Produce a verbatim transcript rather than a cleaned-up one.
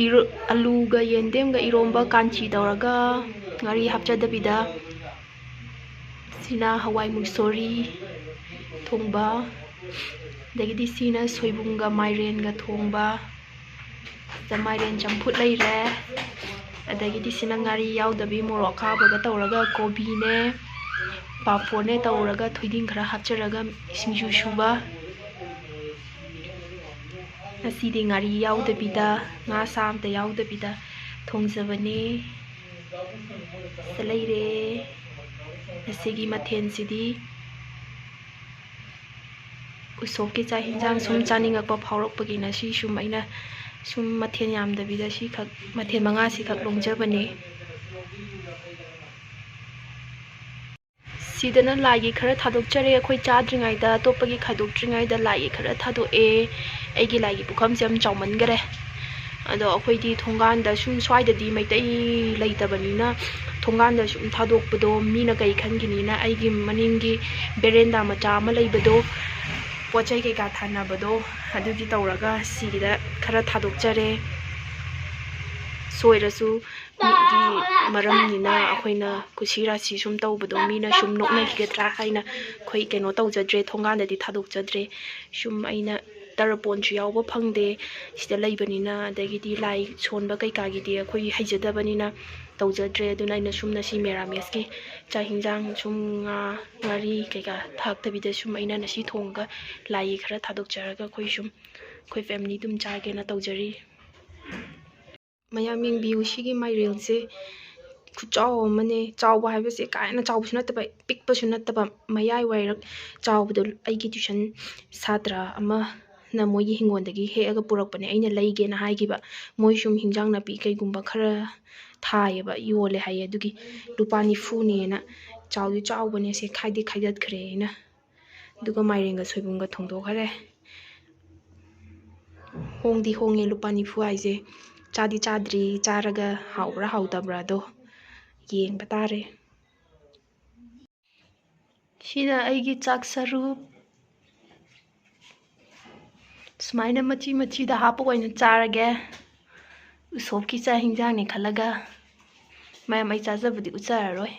ꯏꯔꯣ-, ꯑꯂꯨꯒ ꯌꯦꯟꯗꯦꯝꯒ ꯏꯔꯣꯝꯕ ꯀꯥꯟꯆꯤ ꯇꯧꯔꯒ, ꯉꯥꯔꯤ ꯍꯥꯞꯆꯗꯕꯤꯗ꯫ ꯁꯤꯅ ꯍꯋꯥꯏ ꯃꯨꯛꯁꯣꯔꯤ ꯊꯣꯡꯕ, ꯑꯗꯒꯤꯗꯤ ꯁꯤꯅ ꯁꯣꯏꯕꯨꯝꯒ ꯃꯥꯏꯔꯦꯟꯒ ꯊꯣꯡꯕ, ꯁꯤꯗ ꯃꯥꯏꯔꯦꯟ ꯆꯝꯐꯨꯠ ꯂꯩꯔꯦ꯫ ꯑꯗꯒꯤꯗꯤ ꯁꯤꯅ ꯉꯥꯔꯤ ꯌꯥꯎꯗꯕꯤ ꯃꯣꯔꯣꯛ ꯑꯀꯥꯕꯒ ꯇꯧꯔꯒ, ꯀꯣꯕꯤꯅꯦ ꯄꯥꯐꯣꯔꯅꯦ ꯇꯧꯔꯒ, ꯊꯣꯏꯗꯤꯡ ꯈꯔ ꯍꯥꯞꯆꯔꯒ ꯁꯤꯡꯖꯨ ꯁꯨꯕ꯫ ꯉꯁꯤꯗꯤ ꯉꯥꯔꯤ ꯌꯥꯎꯗꯕꯤꯗ, ꯉꯥ ꯁꯥ ꯑꯝꯇ ꯌꯥꯎꯗꯕꯤꯗ ꯊꯣꯡꯖꯕꯅꯦ꯫ ꯁꯤꯗ ꯂꯩꯔꯦ꯫ ꯉꯁꯤꯒꯤ ꯃꯊꯦꯜꯁꯤꯗꯤ ꯎꯁꯣꯞꯀꯤ ꯆꯥꯛ ꯍꯤꯟꯖꯥꯡ ꯁꯨꯝ ꯆꯥꯅꯤꯡꯉꯛꯄ ꯐꯥꯎꯔꯛꯄꯒꯤ ꯉꯁꯤ ꯁꯨꯝ ꯑꯩꯅ ꯁꯨꯝ ꯃꯊꯦꯜ ꯌꯥꯝꯗꯕꯤꯗ ꯁꯤꯈꯛ, ꯃꯊꯦꯜ ꯃꯉꯥꯁꯤꯈꯛ ꯂꯣꯡꯖꯕꯅꯦ꯫ ꯁꯤꯗꯅ ꯂꯥꯏꯒꯤ ꯈꯔ ꯊꯥꯗꯣꯛꯆꯔꯦ꯫ ꯑꯩꯈꯣꯏ ꯆꯥꯗ꯭ꯔꯤꯉꯩꯗ, ꯑꯇꯣꯞꯄꯒꯤ ꯈꯥꯏꯗꯣꯛꯇ꯭ꯔꯤꯉꯩꯗ ꯂꯥꯏꯒꯤ ꯈꯔ ꯊꯥꯗꯣꯛꯑꯦ꯫ ꯑꯩꯒꯤ ꯂꯥꯏꯒꯤ ꯄꯨꯈꯝꯁꯦ ꯌꯥꯝ ꯆꯥꯎꯃꯟꯈꯔꯦ꯫ ꯑꯗꯣ ꯑꯩꯈꯣꯏꯗꯤ ꯊꯣꯡꯒꯥꯟꯗ ꯁꯨꯝ, ꯁ꯭ꯋꯥꯏꯗꯗꯤ ꯃꯩꯇꯩ ꯂꯩꯇꯕꯅꯤꯅ ꯊꯣꯡꯒꯥꯟꯗ ꯁꯨꯝ ꯊꯥꯗꯣꯛꯄꯗꯣ ꯃꯤꯅ ꯀꯩ ꯈꯟꯈꯤꯅꯤꯅ, ꯑꯩꯒꯤ ꯃꯅꯤꯡꯒꯤ ꯕꯦꯔꯦꯟꯗꯥ ꯃꯆꯥ ꯑꯃ ꯂꯩꯕꯗꯣ, ꯄꯣꯠ ꯆꯩ ꯀꯩꯀꯥ ꯊꯥꯅꯕꯗꯣ, ꯑꯗꯨꯒꯤ ꯇꯧꯔꯒ ꯁꯤꯒꯤꯗ ꯈꯔ ꯊꯥꯗꯣꯛꯆꯔꯦ꯫ ꯁꯣꯏꯔꯁꯨ ꯃꯤꯒꯤ ꯃꯔꯝꯅꯤꯅ ꯑꯩꯈꯣꯏꯅ ꯀꯨꯁꯤ ꯔꯥꯁꯤ ꯁꯨꯝ ꯇꯧꯕꯗꯣ ꯃꯤꯅ ꯁꯨꯝ ꯅꯣꯛꯅꯈꯤꯒꯗ꯭ꯔꯥ ꯍꯥꯏꯅ ꯑꯩꯈꯣꯏ ꯀꯩꯅꯣ ꯇꯧꯖꯗ꯭ꯔꯦ, ꯊꯣꯡꯒꯥꯟꯗꯗꯤ ꯊꯥꯗꯣꯛꯆꯗ꯭ꯔꯦ꯫ ꯁꯨꯝ ꯑꯩꯅ ꯇꯔꯄꯣꯟꯁꯨ ꯌꯥꯎꯕ ꯐꯪꯗꯦ ꯁꯤꯗ ꯂꯩꯕꯅꯤꯅ, ꯑꯗꯒꯤꯗꯤ ꯂꯥꯏ ꯁꯣꯟꯕ ꯀꯩꯀꯥꯒꯤꯗꯤ ꯑꯩꯈꯣꯏ ꯍꯩꯖꯗꯕꯅꯤꯅ ꯇꯧꯖꯗ꯭ꯔꯦ꯫ ꯑꯗꯨꯅ ꯑꯩꯅ ꯁꯨꯝ ꯉꯁꯤ ꯃꯦꯔꯥꯃꯦꯁꯀꯤ ꯆꯥꯛ ꯍꯤꯟꯖꯥꯡ ꯁꯨꯝ ꯉꯥ, ꯉꯥꯔꯤ ꯀꯩꯀꯥ ꯊꯥꯛꯇꯕꯤꯗ ꯁꯨꯝ ꯑꯩꯅ ꯉꯁꯤ ꯊꯣꯡꯉꯒ ꯂꯥꯏꯒꯤ ꯈꯔ ꯊꯥꯗꯣꯛꯆꯔꯒ ꯑꯩꯈꯣꯏ ꯁꯨꯝ ꯑꯩꯈꯣꯏ ꯐꯦꯃꯤꯂꯤ ꯑꯗꯨꯝ ꯆꯥꯒꯦꯅ ꯇꯧꯖꯔꯤ꯫ ꯃꯌꯥꯝ ꯌꯦꯡꯕꯤꯌꯨ, ꯁꯤꯒꯤ ꯃꯥꯏꯔꯦꯜꯁꯦ ꯈꯨꯆꯥꯎ ꯑꯃꯅꯦ꯫ ꯆꯥꯎꯕ ꯍꯥꯏꯕꯁꯦ ꯀꯥ ꯍꯦꯟꯅ ꯆꯥꯎꯕꯁꯨ ꯅꯠꯇꯕ, ꯄꯤꯛꯄꯁꯨ ꯅꯠꯇꯕ, ꯃꯌꯥꯏ ꯋꯥꯏꯔꯞ ꯆꯥꯎꯕꯗꯣ꯫ ꯑꯩꯒꯤ ꯇ꯭ꯌꯨꯁꯟ ꯁꯥꯇ꯭ꯔ ꯑꯃꯅ ꯃꯣꯏꯒꯤ ꯍꯤꯡꯒꯣꯜꯗꯒꯤ ꯍꯦꯛꯑꯒ ꯄꯨꯔꯛꯄꯅꯦ, ꯑꯩꯅ ꯂꯩꯒꯦꯅ ꯍꯥꯏꯈꯤꯕ꯫ ꯃꯣꯏ ꯁꯨꯝ ꯍꯤꯟꯖꯥꯡ ꯅꯥꯄꯤ ꯀꯩꯒꯨꯝꯕ ꯈꯔ ꯊꯥꯏꯌꯦꯕ, ꯌꯣꯜꯂꯦ ꯍꯥꯏꯌꯦ, ꯑꯗꯨꯒꯤ ꯂꯨꯄꯥ ꯅꯤꯐꯨꯅꯦꯅ꯫ ꯆꯥꯎꯗꯤ ꯆꯥꯎꯕꯅꯦ, ꯁꯦ ꯈꯥꯏꯗꯤ ꯈꯥꯏꯗꯠꯈ꯭ꯔꯦ ꯑꯩꯅ꯫ ꯑꯗꯨꯒ ꯃꯥꯏꯔꯦꯟꯒ ꯁꯣꯏꯕꯨꯝꯒ ꯊꯣꯡꯗꯣꯛꯈ꯭ꯔꯦ꯫ ꯍꯣꯡꯗꯤ ꯍꯣꯡꯉꯦ ꯂꯨꯄꯥ ꯅꯤꯐꯨ ꯍꯥꯏꯁꯦ꯫ ꯆꯥꯗꯤ ꯆꯥꯗ꯭ꯔꯤ, ꯆꯥꯔꯒ ꯍꯥꯎꯕ꯭ꯔꯥ ꯍꯥꯎꯇꯕ꯭ꯔꯥꯗꯣ ꯌꯦꯡꯕ ꯇꯥꯔꯦ꯫ ꯁꯤꯅ ꯑꯩꯒꯤ ꯆꯥꯛ ꯁꯔꯨꯛ꯫ ꯁꯨꯃꯥꯏꯅ ꯃꯆꯤ ꯃꯆꯤꯗ ꯍꯥꯞꯄꯒ ꯑꯣꯏꯅ ꯆꯥꯔꯒꯦ꯫ ꯎꯁꯣꯞꯀꯤ ꯆꯥꯛ ꯍꯤꯟꯖꯥꯡꯅꯤ ꯈꯜꯂꯒ ꯃꯌꯥꯝ ꯑꯩ ꯆꯥꯖꯕꯗꯤ ꯎꯠꯆꯔꯔꯣꯏ꯫